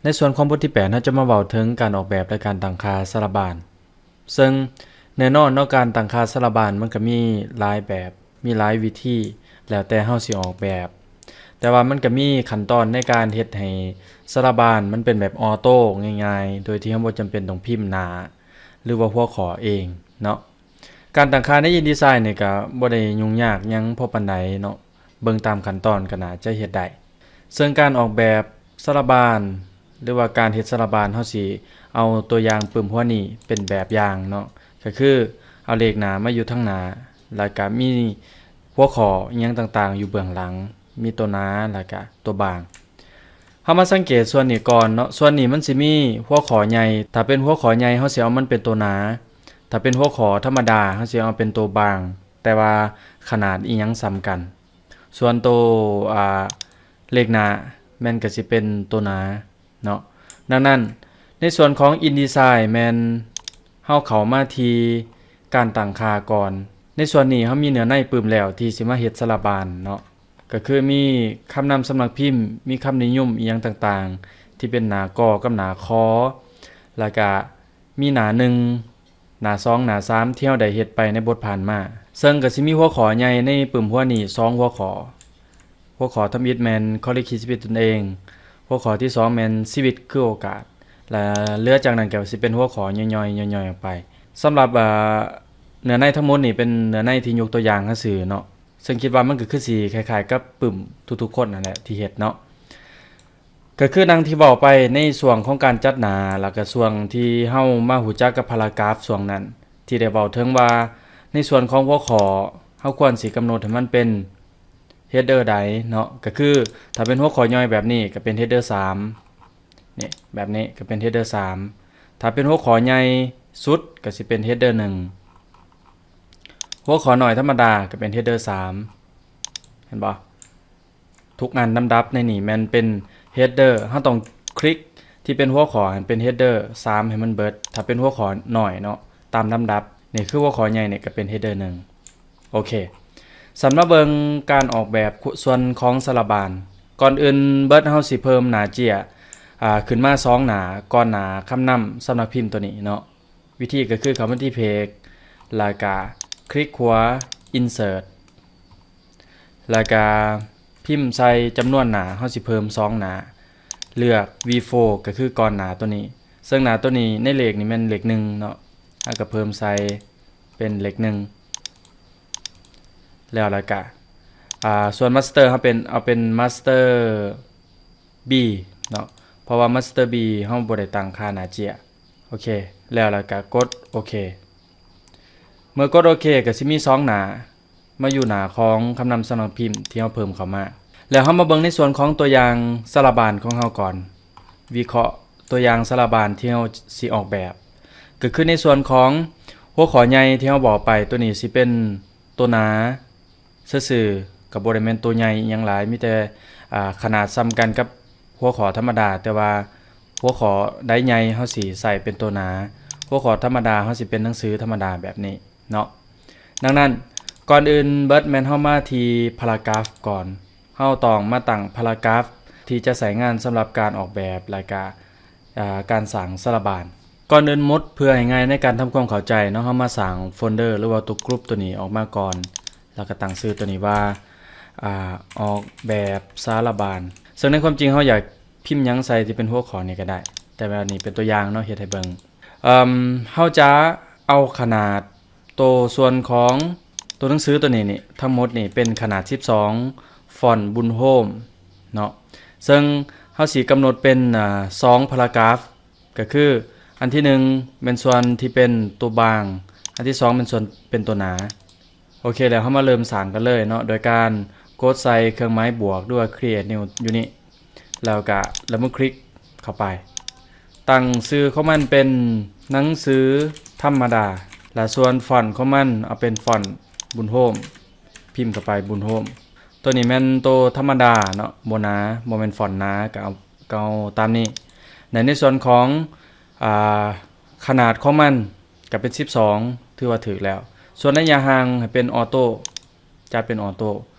ໃນສ່ວນຂອງບົດທີແປດ ເຮົາຈະມາເວົ້າເຖິງການອອກແບບ ແລະ ການຕັ້ງຄ່າສາລະບານ. ເຊິ່ງແນ່ນອນເນາະ ການຕັ້ງຄ່າສາລະບານມັນກະມີຫຼາຍແບບ ມີຫຼາຍວິທີ ແລ້ວແຕ່ເຮົາຊິອອກແບບ. ແຕ່ວ່າມັນກະມີຂັ້ນຕອນໃນການເຮັດໃຫ້ສາລະບານມັນເປັນແບບອອໂຕ້ງ່າຍໆ ໂດຍທີ່ເຮົາບໍ່ຈຳເປັນຕ້ອງພິມໜ້າ ຫຼືວ່າຫົວຂໍ້ເອງເນາະ. ການຕັ້ງຄ່າໃນ InDesign ນີ້ກະບໍ່ໄດ້ຫຍຸ້ງຍາກຫຍັງພໍປານໃດເນາະ ເບິ່ງຕາມຂັ້ນຕອນກະໜ້າຈະເຮັດໄດ້. ເຊິ່ງການອອກແບບສາລະບານ ຫຼືວ່າການເຮັດສາລະບານ ເຮົາຊິເອົາຕົວຢ່າງປຶ້ມຫົວນີ້ເປັນແບບຢ່າງເນາະ ກະຄືເອົາເລກໜ້າມາຢູ່ທາງໜ້າ ແລ້ວກະມີຫົວຂໍ້ອີ່ຫຍັງຕ່າງໆຢູ່ເບື້ອງຫຼັງ ມີຕົວໜ້າ ແລ້ວກະຕົວບາງ. ເຮົາມາສັງເກດສ່ວນນີ້ກ່ອນເນາະ ສ່ວນນີ້ມັນຊິມີຫົວຂໍ້ໃຫຍ່ ຖ້າເປັນຫົວຂໍ້ໃຫຍ່ເຮົາຊິເອົາມັນເປັນຕົວໜ້າ ຖ້າເປັນຫົວຂໍ້ທຳມະດາເຮົາຊິເອົາເປັນຕົວບາງ ແຕ່ວ່າຂະໜາດອີ່ຫຍັງສ່ຳກັນ. ສ່ວນໂຕ ອ່າ ເລກໜ້າແມ່ນກະຊິເປັນໂຕໜ້າເນາະ. ດັ່ງນັ້ນ ໃນສ່ວນຂອງ InDesign ແມ່ນເຮົາເຂົ້າມາທີ່ການຕັ້ງຄ່າກ່ອນ. ໃນສ່ວນນີ້ເຮົາມີເນື້ອໃນປຶ້ມແລ້ວທີ່ຊິມາເຮັດສາລະບານເນາະ ກະຄືມີຄຳນຳສຳນັກພິມ ມີຄຳນິຍົມອີ່ຫຍັງຕ່າງໆ ທີ່ເປັນໜ້າ ກ ກັບໜ້າ ຂ ແລ້ວກະ ມີໜ້າໜຶ່ງ ໜ້າສອງ ໜ້າສາມ ທີ່ເຮົາໄດ້ເຮັດໄປໃນບົດຜ່ານມາ. ເຊິ່ງກະຊິມີຫົວຂໍ້ໃຫຍ່ໃນປຶ້ມຫົວນີ້ສອງຫົວຂໍ້. ຫົວຂໍ້ທຳອິດແມ່ນຂໍ້ລິຂິດຊີວິດຕົນເອງ, ຫົວຂໍ້ທີສອງແມ່ນຊີວິດຄືໂອກາດ ແລະ ເຫຼືອຈາກນັ້ນກະຊິເປັນຫົວຂໍ້ຍ່ອຍໆ ຍ່ອຍໆອອກໄປ. ສຳລັບ ເອີ ເນື້ອໃນທັງໝົດນີ້ເປັນເນື້ອໃນທີ່ຍົກຕົວຢ່າງຊື່ໆເນາະ, ເຊິ່ງຄິດວ່າມັນກະຄືຊິຄ້າຍໆກັບປຶ້ມທຸກໆຄົນນັ້ນແຫຼະທີ່ເຮັດເນາະ. ກະຄືດັ່ງທີ່ເວົ້າໄປໃນຊ່ວງຂອງການຈັດໜ້າ ແລ້ວກະຊ່ວງທີ່ເຮົາມາຮູ້ຈັກກັບພາຣາກຣາຟຊ່ວງນັ້ນ ທີ່ໄດ້ເວົ້າເຖິງວ່າໃນສ່ວນຂອງຫົວຂໍ້ ເຮົາຄວນຊິກຳນົດໃຫ້ມັນເປັນ header ໃດເນາະ, ກະຄືຖ້າເປັນຫົວຂໍ້ຍ່ອຍແບບນີ້ກະເປັນ header ສາມ ນີ້ ແບບນີ້ກະເປັນ header ສາມ, ຖ້າເປັນຫົວຂໍ້ໃຫຍ່ສຸດກະຊິເປັນ header ໜຶ່ງ, ຫົວຂໍ້ນ້ອຍທຳມະດາກະເປັນ header ສາມ ເຫັນບໍ່? ທຸກອັນລຳດັບໃນນີ້ແມ່ນເປັນ header ເຮົາຕ້ອງຄລິກທີ່ເປັນຫົວຂໍ້ໃຫ້ເປັນ header ສາມ ໃຫ້ມັນເບິດ ຖ້າເປັນຫົວຂໍ້ນ້ອຍເນາະ ຕາມລຳດັບ. ນີ້ຄືຫົວຂໍ້ໃຫຍ່ນີ້ກະເປັນ header ໜຶ່ງ. ໂອເຄ ສຳລັບເບິ່ງການອອກແບບສ່ວນຂອງສາລະບານ, ກ່ອນອື່ນເບິດເຮົາຊິເພີ່ມໜ້າເຈ້ຍ ອາ ຂຶ້ນມາສອງໜ້າ ກ່ອນໜ້າຄຳນຳສຳນັກພິມໂຕນີ້ເນາະ. ວິທີກະຄືເຂົ້າມາທີ່ Page ແລ້ວກະຄລິກຂວາ Insert ແລ້ວກະພິມໃສ່ຈຳນວນໜ້າ ເຮົາຊິເພີ່ມສອງໜ້າ, ເລືອກ V four ກະຄືກ່ອນໜ້າໂຕນີ້, ເຊິ່ງໜ້າໂຕນີ້ໃນເລກນີ້ແມ່ນເລກໜຶ່ງເນາະ, ເຮົາກະເພີ່ມໃສ່ເປັນເລກໜຶ່ງ ແລ້ວ ແລ້ວກະ ອາ ສ່ວນ Master ເຮົາເປັນ ເອົາເປັນ Master B ເນາະ ເພາະວ່າ Master B ເຮົາບໍ່ໄດ້ຕັ້ງຄ່າໜ້າເຈ້ຍ. ໂອເຄ ແລ້ວ ແລ້ວກະກົດໂອເຄ. ເມື່ອກົດໂອເຄກະຊິມີສອງໜ້າມາຢູ່ໜ້າຂອງຄຳນຳສຳນັກພິມທີ່ເຮົາເພີ່ມເຂົ້າມາ. ແລ້ວເຮົາມາເບິ່ງໃນສ່ວນຂອງຕົວຢ່າງສາລະບານຂອງເຮົາກ່ອນ, ວິເຄາະຕົວຢ່າງສາລະບານທີ່ເຮົາຊິອອກແບບ ກະຄືໃນສ່ວນຂອງຫົວຂໍ້ໃຫຍ່ທີ່ເຮົາບອກໄປ, ໂຕນີ້ຊິເປັນໂຕໜ້າ ຊື່ໆ ກະບໍ່ໄດ້ແມ່ນໂຕໃຫຍ່ອີ່ຫຍັງຫຼາຍ, ມີແຕ່ ອາ ຂະໜາດສ່ຳກັນກັບຫົວຂໍ້ທຳມະດາ, ແຕ່ວ່າຫົວຂໍ້ໃດໃຫຍ່ເຮົາຊິໃສ່ເປັນໂຕໜ້າ, ຫົວຂໍ້ທຳມະດາເຮົາຊິເປັນໜັງສືທຳມະດາແບບນີ້ເນາະ. ດັ່ງນັ້ນ ກ່ອນອື່ນເບິດແມ່ນເຮົາມາທີ່ພາຣາກຣາຟກ່ອນ, ເຮົາຕ້ອງມາຕັ້ງພາຣາກຣາຟທີ່ຈະໃຊ້ງານສຳລັບການອອກແບບ ແລະກະ ອາ ການສ້າງສາລະບານ. ກ່ອນອື່ນໝົດ ເພື່ອໃຫ້ງ່າຍໃນການທຳຄວາມເຂົ້າໃຈເນາະ, ເຮົາມາສ້າງໂຟນເດີ ຫຼືວ່າຕົວກຣຸບໂຕນີ້ອອກມາກ່ອນ ແລ້ວກະຕັ້ງຊື່ໂຕນີ້ວ່າ ອາ ອອກແບບສາລະບານ. ເຊິ່ງໃນຄວາມຈິງເຮົາຢາກພິມຫຍັງໃສ່ທີ່ເປັນຫົວຂໍ້ນີ້ກະໄດ້, ແຕ່ວ່ານີ້ເປັນຕົວຢ່າງເນາະ ເຮັດໃຫ້ເບິ່ງ. ເອີ ເຮົາຈະເອົາຂະໜາດ ໂຕສ່ວນຂອງໂຕໜັງສືໂຕນີ້ນີ້ ທັງໝົດນີ້ເປັນຂະໜາດສິບສອງ ຟອນບຸນໂຮມເນາະ, ເຊິ່ງເຮົາຊິກຳນົດເປັນ ອາ ສອງພາຣາກຣາຟ, ກະຄືອັນທີໜຶ່ງແມ່ນສ່ວນທີ່ເປັນໂຕບາງ, ອັນທີສອງແມ່ນສ່ວນເປັນໂຕໜ້າ. ໂອເຄ ແລ້ວເຮົາມາເລີ່ມສ້າງກັນເລີຍເນາະ ໂດຍການກົດໃສ່ເຄື່ອງໝາຍບວກ ຫຼືວ່າ Create New ຢູ່ນີ້ ແລ້ວກະ Double Click ເຂົ້າໄປ. ຕັ້ງຊື່ຂອງມັນເປັນໜັງສືທຳມະດາ ແລະ ສ່ວນຟອນຂອງມັນເອົາເປັນຟອນບຸນໂຮມ, ພິມເຂົ້າໄປບຸນໂຮມ. ໂຕນີ້ແມ່ນໂຕທຳມະດາເນາະ ບໍ່ໜາ, ບໍ່ແມ່ນຟອນໜາ, ກະເອົາ ກະເອົາຕາມນີ້. ໃນ ໃນສ່ວນຂອງ ອາ ຂະໜາດຂອງມັນກະເປັນສິບສອງ ຖືວ່າຖືກແລ້ວ. ສ່ວນໄລຍະຫ່າງໃຫ້ເປັນອອໂຕ້, ຈັດເປັນອອໂຕ້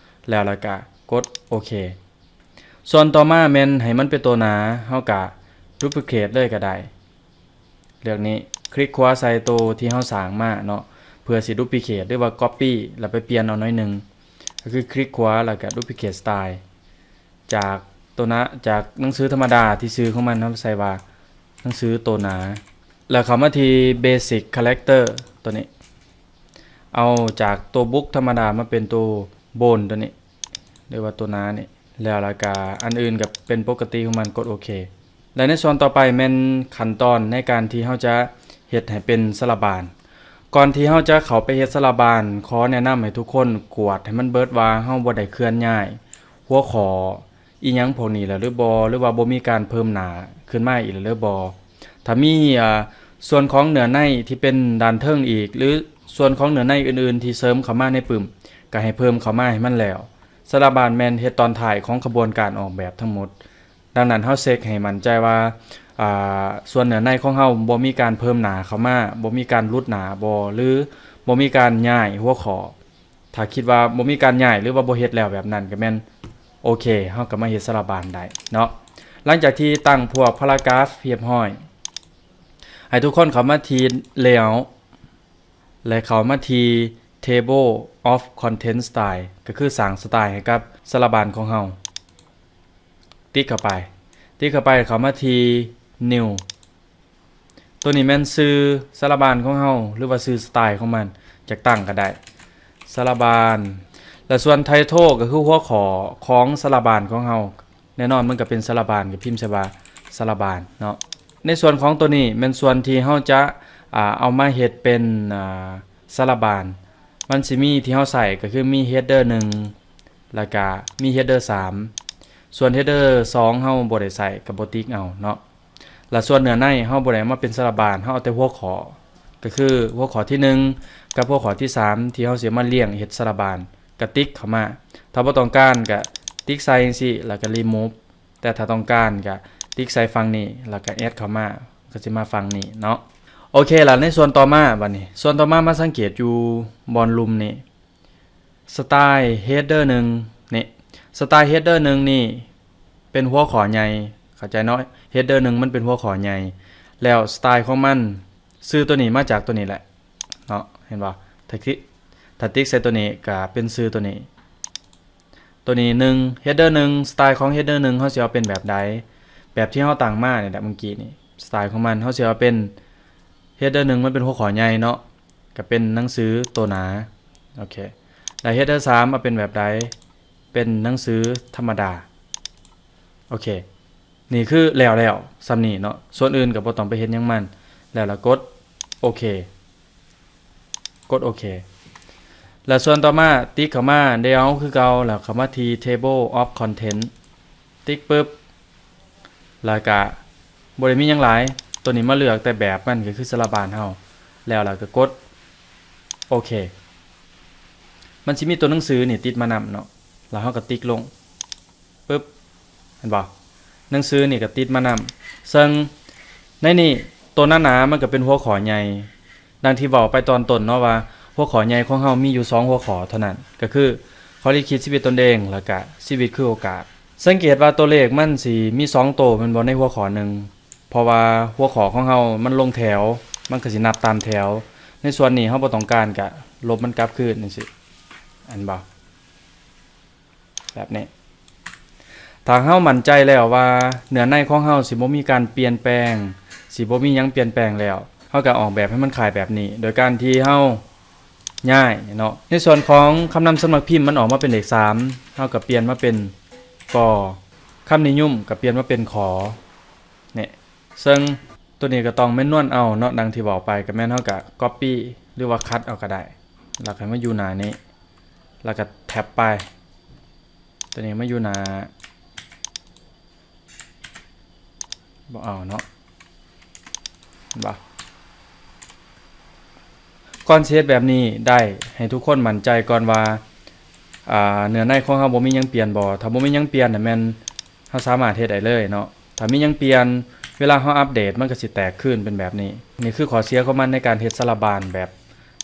ແລ້ວ ແລ້ວກະກົດໂອເຄ. ສ່ວນຕໍ່ມາແມ່ນໃຫ້ມັນເປັນໂຕໜາ, ເຮົາກະ duplicate ເລີຍກໍໄດ້. ເລືອກນີ້ ຄລິກຂວາໃສ່ໂຕທີ່ເຮົາສ້າງມາເນາະ ເພື່ອຊິ duplicate ຫຼືວ່າ copy ແລ້ວໄປປ່ຽນເອົາໜ້ອຍໜຶ່ງ ກໍຄືຄລິກຂວາແລ້ວກໍ duplicate style ຈາກໂຕໜ້າ ຈາກໜັງສືທຳມະດາທີ່ຊື່ຂອງມັນ ເຮົາໃສ່ວ່າໜັງສືໂຕໜາ ແລ້ວເຂົ້າມາທີ່ basic character ໂຕນີ້ ເອົາຈາກໂຕບຸກທຳມະດາມາເປັນໂຕ bold ໂຕນີ້ ຫຼືວ່າໂຕໜານີ້ ແລ້ວລະກະອັນອື່ນກໍເປັນປົກກະຕິຂອງມັນ ກົດໂອເຄ. ແລະໃນສ່ວນຕໍ່ໄປແມ່ນຂັ້ນຕອນໃນການທີ່ເຮົາຈະເຮັດໃຫ້ເປັນສາລະບານ. ກ່ອນທີ່ເຮົາຈະເຂົ້າໄປເຮັດສາລະບານ, ຂໍແນະນຳໃຫ້ທຸກຄົນກວດໃຫ້ມັນເບິດວ່າເຮົາບໍ່ໄດ້ເຄື່ອນຍ້າຍຫົວຂໍ້ອີ່ຫຍັງພວກນີ້ແລ້ວຫຼືບໍ່ ຫຼືວ່າບໍ່ມີການເພີ່ມໜ້າຂຶ້ນມາອີກແລ້ວຫຼືບໍ່. ຖ້າມີ ອາ ສ່ວນຂອງເນື້ອໃນທີ່ເປັນດ້ານເທິງອີກ ຫຼື ສ່ວນຂອງເນື້ອໃນອື່ນໆທີ່ເສີມເຂົ້າມາໃນປຶ້ມ ກໍໃຫ້ເພີ່ມເຂົ້າມາໃຫ້ມັນແລ້ວ. ສາລະບານແມ່ນເຮັດຕອນທ້າຍຂອງຂະບວນການອອກແບບທັງໝົດ. ດັ່ງນັ້ນ ເຮົາເຊັກໃຫ້ໝັ້ນໃຈວ່າ ອາ ສ່ວນເນື້ອໃນຂອງເຮົາບໍ່ມີການເພີ່ມໜ້າເຂົ້າມາ, ບໍ່ມີການຫຼຸດໜ້າບໍ່ ຫຼື ບໍ່ມີການຍ້າຍຫົວຂໍ້. ຖ້າຄິດວ່າບໍ່ມີການຍ້າຍ ຫຼືວ່າບໍ່ເຮັດແລ້ວແບບນັ້ນ ກໍແມ່ນໂອເຄ, ເຮົາກໍມາເຮັດສາລະບານໄດ້ເນາະ. ຫຼັງຈາກທີ່ຕັ້ງພວກ paragraph ຮຽບຮ້ອຍ, ໃຫ້ທຸກຄົນເຂົ້າມາທີ່ layout ແລະ ເຂົ້າມາທີ່ table of content style ກໍຄືສ້າງສະໄຕລ໌ໃຫ້ກັບສາລະບານຂອງເຮົາ. ຕິກເຂົ້າໄປ, ຕິກເຂົ້າໄປ ເຂົ້າມາທີ່ new. ໂຕນີ້ແມ່ນຊື່ສາລະບານຂອງເຮົາ ຫຼືວ່າຊື່ສະໄຕລ໌ຂອງມັນ, ຈະຕັ້ງກໍໄດ້ ສາລະບານ. ແລະ ສ່ວນ title ກໍຄືຫົວຂໍ້ຂອງສາລະບານຂອງເຮົາ. ແນ່ນອນມັນກໍເປັນສາລະບານ, ກໍພິມໃສ່ວ່າສາລະບານເນາະ. ໃນສ່ວນຂອງໂຕນີ້ແມ່ນສ່ວນທີ່ເຮົາຈະ ອາ ເອົາມາເຮັດເປັນ ອາ ສາລະບານ. ມັນຊິມີທີ່ເຮົາໃຊ້ກໍຄືມີ header ໜຶ່ງ ແລ້ວກະມີ header ສາມ. ສ່ວນ header ສອງ ເຮົາບໍ່ໄດ້ໃຊ້ ກໍບໍ່ຕິກເອົາເນາະ. ແລະ ສ່ວນເນື້ອໃນເຮົາບໍ່ໄດ້ເອົາມາເປັນສາລະບານ, ເຮົາເອົາແຕ່ຫົວຂໍ້ ກໍຄືຫົວຂໍ້ທີໜຶ່ງກັບຫົວຂໍ້ທີສາມ ທີ່ເຮົາຊິເອົາມາລຽງເຮັດສາລະບານ ກໍຕິກເຂົ້າມາ. ຖ້າບໍ່ຕ້ອງການກໍຕິກໃສ່ຈັ່ງຊີ້ ແລ້ວກໍ remove. ແຕ່ຖ້າຕ້ອງການກໍຕິກໃສ່ຝັ່ງນີ້ ແລ້ວກໍ add ເຂົ້າມາ, ກໍຊິມາຝັ່ງນີ້ເນາະ. ໂອເຄລະ, ໃນສ່ວນຕໍ່ມາ ບັດນີ້ ສ່ວນຕໍ່ມາ ມາສັງເກດຢູ່ບ່ອນລຸ່ມນີ້ style header ໜຶ່ງນີ້. style header ໜຶ່ງນີ້ເປັນຫົວຂໍ້ໃຫຍ່, ເຂົ້າໃຈເນາະ, header ໜຶ່ງມັນເປັນຫົວຂໍ້ໃຫຍ່ ແລ້ວ style ຂອງມັນ ຊື່ໂຕນີ້ມາຈາກໂຕນີ້ແຫຼະເນາະ, ເຫັນບໍ່? ຖ້າຕິກ ຖ້າຕິກໃສ່ໂຕນີ້ກໍເປັນຊື່ໂຕນີ້. ໂຕນີ້ ໜຶ່ງ header ໜຶ່ງ style ຂອງ header ໜຶ່ງ ເຮົາຊິເອົາເປັນແບບໃດ? ແບບທີ່ເຮົາຕັ້ງມານີ້ແຫຼະ ເມື່ອກີ້ນີ້ style ຂອງມັນ ເຮົາຊິເອົາເປັນ header ໜຶ່ງ ມັນເປັນຫົວຂໍ້ໃຫຍ່ເນາະ, ກໍເປັນໜັງສືໂຕໜາ. ໂອເຄ ແລ້ວ header ສາມ ເອົາເປັນແບບໃດ? ເປັນໜັງສືທຳມະດາ. ໂອເຄ ນີ້ຄືແລ້ວແລ້ວສ່ຳນີ້ເນາະ, ສ່ວນອື່ນກໍບໍ່ຕ້ອງໄປເຮັດຫຍັງມັນ. ແລ້ວລະກົດໂອເຄ ກົດໂອເຄ. ແລ້ວສ່ວນຕໍ່ມາ ຕິກເຂົ້າມາ layout ຄືເກົ່າ, ແລ້ວເຂົ້າມາທີ່ table of content. ຕິກປຶບ ແລ້ວກະບໍ່ໄດ້ມີຫຍັງຫຼາຍ, ໂຕນີ້ມາເລືອກແຕ່ແບບມັນ ກໍຄືສາລະບານເຮົາ, ແລ້ວລະກໍກົດໂອເຄ. ມັນຊິມີຕົວໜັງສືນີ້ຕິດມານຳເນາະ, ແລ້ວເຮົາກໍຕິກລົງ. ປຶບ ເຫັນບໍ່? ໜັງສືນີ້ກໍຕິດມານຳ. ເຊິ່ງໃນນີ້ ໂຕໜາໆ ມັນກໍເປັນຫົວຂໍ້ໃຫຍ່, ດັ່ງທີ່ເວົ້າໄປຕອນຕົ້ນເນາະວ່າ ຫົວຂໍ້ໃຫຍ່ຂອງເຮົາມີຢູ່ສອງຫົວຂໍ້ເທົ່ານັ້ນ, ກໍຄື ຂໍ້ລິຂິດຊີວິດຕົນເອງ ແລ້ວກະຊີວິດຄືໂອກາດ. ສັງເກດວ່າຕົວເລກມັນຊິມີສອງໂຕແມ່ນບໍ່ ໃນຫົວຂໍ້ໜຶ່ງ? ເພາະວ່າຫົວຂໍ້ຂອງເຮົາມັນລົງແຖວ, ມັນກໍຊິນັບຕາມແຖວ. ໃນສ່ວນນີ້ເຮົາບໍ່ຕ້ອງການ ກະລົບມັນກັບຄືນຈັ່ງຊີ້ ເຫັນບໍ່? ແບບນີ້. ຖ້າເຮົາໝັ້ນໃຈແລ້ວວ່າເນື້ອໃນຂອງເຮົາຊິບໍ່ມີການປ່ຽນແປງ, ຊິບໍ່ມີຫຍັງປ່ຽນແປງແລ້ວ, ເຮົາກໍອອກແບບໃຫ້ມັນຄ້າຍແບບນີ້ ໂດຍການທີ່ເຮົາຍ້າຍເນາະ. ໃນສ່ວນຂອງຄຳນຳສຳນັກພິມ ມັນອອກມາເປັນເລກສາມ, ເຮົາກໍປ່ຽນມາເປັນ ກ. ຄຳນິຍົມກໍປ່ຽນມາເປັນ ຂ. ນີ້ ເຊິ່ງໂຕນີ້ກໍຕ້ອງແມ່ນນວນເອົາເນາະ, ດັ່ງທີ່ເວົ້າໄປ ກໍແມ່ນເຮົາກໍ copy ຫຼືວ່າ cut ເອົາກໍໄດ້, ແລ້ວກໍໃຫ້ມາຢູ່ໜ້ານີ້ ແລ້ວກໍ tab ໄປ. ໂຕນີ້ມາຢູ່ໜ້າ ບໍ່ເອົາເນາະ, ເຫັນບໍ່? ກ່ອນຊິເຮັດແບບນີ້ໄດ້ ໃຫ້ທຸກຄົນໝັ້ນໃຈກ່ອນວ່າ ອາ ເນື້ອໃນຂອງເຮົາບໍ່ມີຫຍັງປ່ຽນບໍ່. ຖ້າບໍ່ມີຫຍັງປ່ຽນນະ ແມ່ນເຮົາສາມາດເຮັດໄດ້ເລີຍເນາະ. ຖ້າມີຫຍັງປ່ຽນ ເວລາເຮົາອັບເດດ ມັນກໍຊິແຕກຄືນເປັນແບບນີ້. ນີ້ຄືຂໍ້ເສຍຂອງມັນໃນການເຮັດສາລະບານແບບ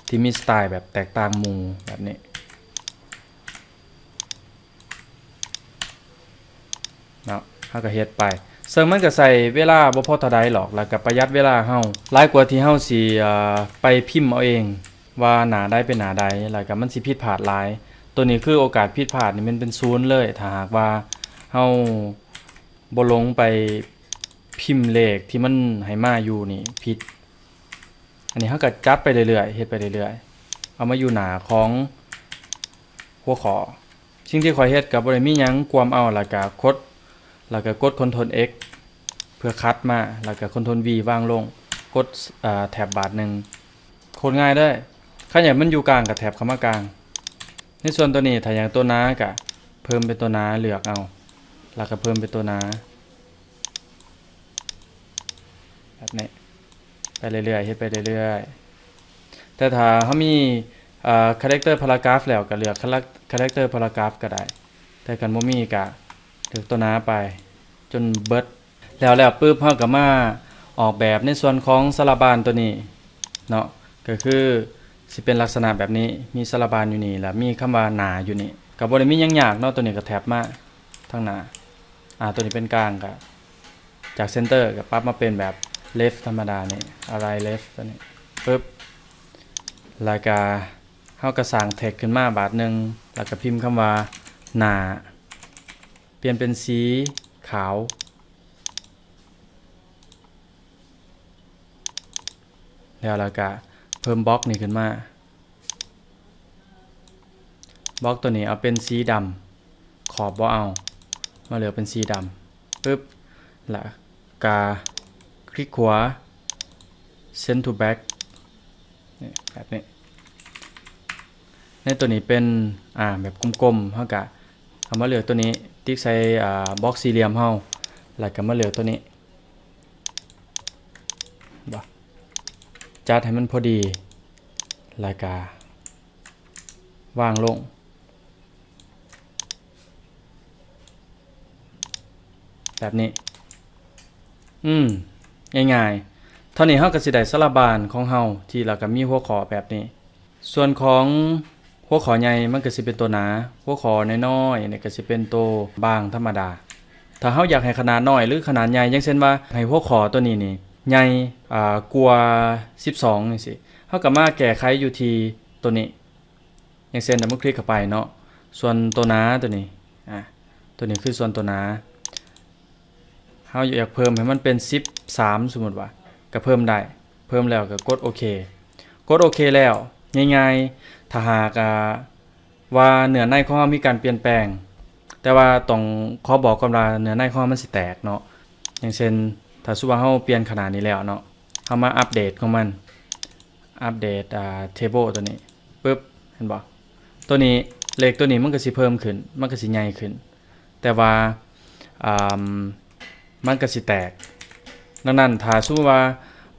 ທີ່ມີສະໄຕລ໌ແບບແຕກຕ່າງໝູ່ແບບນີ້ເນາະ. ເຮົາກໍເຮັດໄປ. ເຊິ່ງມັນກໍໃຊ້ເວລາບໍ່ພໍເທົ່າໃດຫຼອກ ແລ້ວກໍປະຢັດເວລາເຮົາ ຫຼາຍກວ່າທີ່ເຮົາຊິ ເອີ ໄປພິມເອົາເອງວ່າໜ້າໃດເປັນໜ້າໃດ ແລ້ວກໍມັນຊິຜິດພາດຫຼາຍ. ໂຕນີ້ຄືໂອກາດຜິດພາດນີ້ແມ່ນເປັນສູນເລີຍ ຖ້າຫາກວ່າເຮົາບໍ່ລົງໄປພິມເລກທີ່ມັນໃຫ້ມາຢູ່ນີ້ຜິດ. ອັນນີ້ເຮົາກໍຈັດໄປເລື້ອຍໆ ເຮັດໄປເລື້ອຍໆ ເອົາມາຢູ່ໜ້າຂອງຫົວຂໍ້. ສິ່ງທີ່ຂ້ອຍເຮັດກໍບໍ່ໄດ້ມີຫຍັງ ກວມເອົາ ແລ້ວກໍກົດ ແລ້ວກໍກົດ Ctrl X ເພື່ອຄັດມາ ແລ້ວກໍ Ctrl V ວາງລົງ ກົດ ເອີ Tab ບາດໜຶ່ງ ໂຄດງ່າຍເດ້. ຄັນຢາກມັນຢູ່ກາງກໍ Tab ເຂົ້າມາກາງ. ໃນສ່ວນຕົວນີ້ ຖ້າຢາກຕົວໜາກໍເພີ່ມເປັນຕົວໜາ ເລືອກເອົາ ແລ້ວກໍເພີ່ມເປັນຕົວໜາ ແບບນີ້ ໄປເລື້ອຍໆ ເຮັດໄປເລື້ອຍໆ. ແຕ່ຖ້າເຮົາມີ ເອີ character paragraph ແລ້ວ ກໍເລືອກ character paragraph ກໍໄດ້ ແຕ່ຄັນບໍ່ມີກໍເລືອກຕົວໜາໄປຈົນເບິດ. ແລ້ວ ແລ້ວປຶບ ເຮົາກໍມາອອກແບບໃນສ່ວນຂອງສາລະບານຕົວນີ້ເນາະ ກໍຄືຊິເປັນລັກສະນະແບບນີ້ ມີສາລະບານຢູ່ນີ້ ແລ້ວມີຄຳວ່າໜ້າຢູ່ນີ້ ກໍບໍ່ໄດ້ມີຫຍັງຍາກເນາະ. ຕົວນີ້ກໍ Tab ມາທາງໜ້າ ອາ ຕົວນີ້ເປັນກາງ ກໍຈາກ center ກໍປັບມາເປັນແບບ left ທຳມະດານີ້ align left ຕົວນີ້ປຶບ ແລ້ວກໍເຮົາກໍສ້າງ text ຂຶ້ນມາບາດໜຶ່ງ ແລ້ວກໍພິມຄຳວ່າໜ້າ ປ່ຽນເປັນສີຂາວ ແລ້ວ ແລ້ວກະເພີ່ມບັອກນີ້ຂຶ້ນມາ ບັອກຕົວນີ້ເອົາເປັນສີດຳ ຂອບບໍ່ເອົາ ມາເລືອກເປັນສີດຳປຶບ ແລ້ວກະຄລິກຂວາ send to back ນີ້ ແບບນີ້. ໃນຕົວນີ້ເປັນ ອາ ແບບກົມໆ ເຮົາກະເອົາມາເລືອກຕົວນີ້ ຕິກໃສ່ ອາ ບັອກສີ່ຫຼ່ຽມເຮົາ ແລ້ວກະມາເລືອກຕົວນີ້ ບໍ່ ຈັດໃຫ້ມັນພໍດີ ແລ້ວກະວາງລົງ ແບບນີ້ ອືມ ງ່າຍໆ. ເທົ່ານີ້ເຮົາກໍຊິໄດ້ສາລະບານຂອງເຮົາ ທີ່ລະກະມີຫົວຂໍ້ແບບນີ້. ສ່ວນຂອງຫົວຂໍ້ໃຫຍ່ມັນກໍຊິເປັນໂຕໜາ, ຫົວຂໍ້ນ້ອຍໆນີ້ກໍຊິເປັນໂຕບາງທຳມະດາ. ຖ້າເຮົາຢາກໃຫ້ຂະໜາດນ້ອຍ ຫຼື ຂະໜາດໃຫຍ່ ຢ່າງເຊັ່ນວ່າໃຫ້ຫົວຂໍ້ໂຕນີ້ນີ້ໃຫຍ່ ອາ ກວ່າສິບສອງ ຈັ່ງຊີ້ ເຮົາກໍມາແກ້ໄຂຢູ່ທີ່ໂຕນີ້. ຢ່າງເຊັ່ນ ດັບເບິນຄລິກເຂົ້າໄປເນາະ, ສ່ວນຕົວໜາຕົວນີ້ ອາ ຕົວນີ້ຄືສ່ວນຕົວໜາ, ເຮົາຢາກເພີ່ມໃຫ້ມັນເປັນສິບສາມ ສົມມຸດວ່າ ກໍເພີ່ມໄດ້, ເພີ່ມແລ້ວກໍກົດໂອເຄ. ກົດໂອເຄແລ້ວ ງ່າຍໆ ຖ້າຫາກ ອາ ວ່າເນື້ອໃນຂອງເຮົາມີການປ່ຽນແປງ, ແຕ່ວ່າຕ້ອງຂໍບອກກ່ອນວ່າເນື້ອໃນຂອງເຮົາມັນຊິແຕກເນາະ. ຢ່າງເຊັ່ນ ຖ້າສົມມຸດວ່າເຮົາປ່ຽນຂະໜາດນີ້ແລ້ວເນາະ, ເຮົາມາອັບເດດຂອງມັນ ອັບເດດ ອາ table ຕົວນີ້ປຶບ ເຫັນບໍ່? ຕົວນີ້ ເລກຕົວນີ້ມັນກໍຊິເພີ່ມຂຶ້ນ, ມັນກໍຊິໃຫຍ່ຂຶ້ນ, ແຕ່ວ່າ ອາ ມັນກໍຊິແຕກ. ດັ່ງນັ້ນ ຖ້າສົມມຸດວ່າ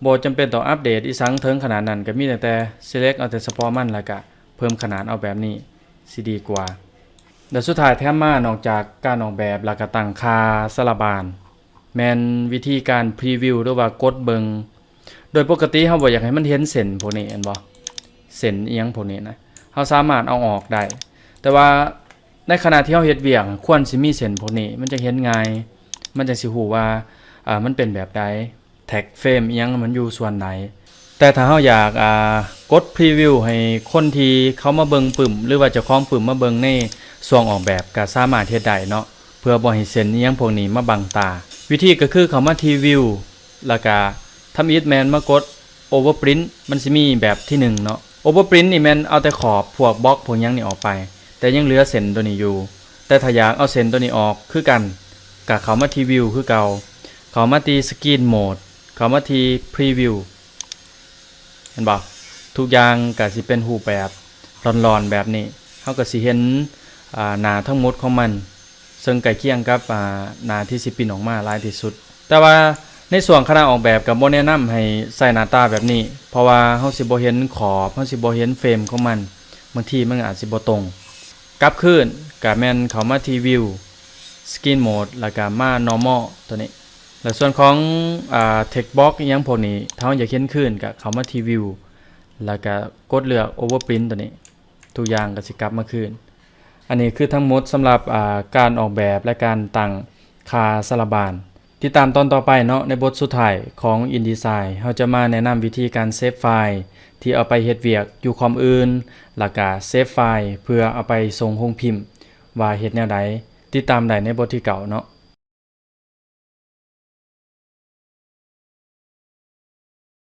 ບໍ່ຈຳເປັນຕ້ອງອັບເດດອີ່ສັງເຖິງຂະໜາດນັ້ນ, ກໍມີແຕ່ select ເອົາແຕ່ສະເພາະມັນ ແລ້ວກໍເພີ່ມຂະໜາດເອົາແບບນີ້ ຊິດີກວ່າ. ແລະ ສຸດທ້າຍແຖມມາ ນອກຈາກການອອກແບບ ແລ້ວກໍຕັ້ງຄ່າສາລະບານ ແມ່ນວິທີການ preview ຫຼືວ່າກົດເບິ່ງ. ໂດຍປົກກະຕິເຮົາບໍ່ຢາກໃຫ້ມັນເຫັນເສັ້ນພວກນີ້ ແມ່ນບໍ່? ເສັ້ນອີ່ຫຍັງພວກນີ້ນະ ເຮົາສາມາດເອົາອອກໄດ້, ແຕ່ວ່າໃນຂະນະທີ່ເຮົາເຮັດວຽກ ຄວນຊິມີເສັ້ນພວກນີ້ ມັນຈະເຫັນງ່າຍ, ມັນຈັ່ງຊິຮູ້ວ່າ ອາ ມັນເປັນແບບໃດ, tag frame ອີ່ຫຍັງມັນຢູ່ສ່ວນໃດ. ແຕ່ຖ້າເຮົາຢາກ ອາ ກົດ preview ໃຫ້ຄົນທີ່ເຂົາມາເບິ່ງປຶ້ມ ຫຼືວ່າເຈົ້າຂອງປຶ້ມມາເບິ່ງໃນຊ່ວງອອກແບບ ກໍສາມາດເຮັດໄດ້ເນາະ, ເພື່ອບໍ່ໃຫ້ເສັ້ນອີ່ຫຍັງພວກນີ້ມາບັງຕາ. ວິທີກໍຄືເຂົ້າມາທີ່ View ແລ້ວກະທຳອິດແມ່ນມາກົດ Overprint. ມັນຊິມີແບບທີໜຶ່ງເນາະ, Overprint ນີ້ແມ່ນເອົາແຕ່ຂອບພວກບັອກພວກຫຍັງນີ້ອອກໄປ, ແຕ່ຍັງເຫຼືອເສັ້ນຕົວນີ້ຢູ່. ແຕ່ຖ້າຢາກເອົາເສັ້ນຕົວນີ້ອອກຄືກັນ ກະເຂົ້າມາທີ່ View ຄືເກົ່າ, ເຂົ້າມາທີ່ Screen Mode, ເຂົ້າມາທີ່ Preview. ເຫັນບໍ່? ທຸກຢ່າງກໍຊິເປັນຮູບແບບຫຼອນໆແບບນີ້, ເຮົາກໍຊິເຫັນ ອາ ໜ້າທັງໝົດຂອງມັນ, ເຊິ່ງໃກ້ຄຽງກັບ ອາ ໜ້າທີ່ຊິປິ່ນອອກມາຫຼາຍທີ່ສຸດ. ແຕ່ວ່າໃນຊ່ວງຂະນະອອກແບບກໍບໍ່ແນະນຳໃຫ້ໃຊ້ໜ້າຕາແບບນີ້, ເພາະວ່າເຮົາຊິບໍ່ເຫັນຂອບ, ເຮົາຊິບໍ່ເຫັນເຟຣມຂອງມັນ, ບາງທີມັນອາດຊິບໍ່ຕົງ. ກັບຄືນກໍແມ່ນເຂົ້າມາທີ່ View, Screen Mode ແລ້ວກໍມາ Normal ຕົວນີ້. ແລະ ສ່ວນຂອງ ອາ Text Box ອີ່ຫຍັງພວກນີ້ ຖ້າເຮົາຢາກເຫັນຄືນ ກໍເຂົ້າມາທີ່ View ແລ້ວກໍກົດເລືອກ Overprint ຕົວນີ້, ທຸກຢ່າງກໍຊິກັບມາຄືນ. ອັນນີ້ຄືທັງໝົດສຳລັບ ອາ ການອອກແບບ ແລະ ການຕັ້ງຄ່າສາລະບານ. ຕິດຕາມຕອນຕໍ່ໄປເນາະ ໃນບົດສຸດທ້າຍຂອງ InDesign ເຮົາຈະມາແນະນຳວິທີການເຊຟໄຟລ໌ທີ່ເອົາໄປເຮັດວຽກຢູ່ຄອມອື່ນ ແລ້ວກະເຊຟໄຟລ໌ເພື່ອເອົາໄປສົ່ງໂຮງພິມ ວ່າເຮັດແນວໃດ. ຕິດຕາມໄດ້ໃນບົດທີເກົ້າເນາະ.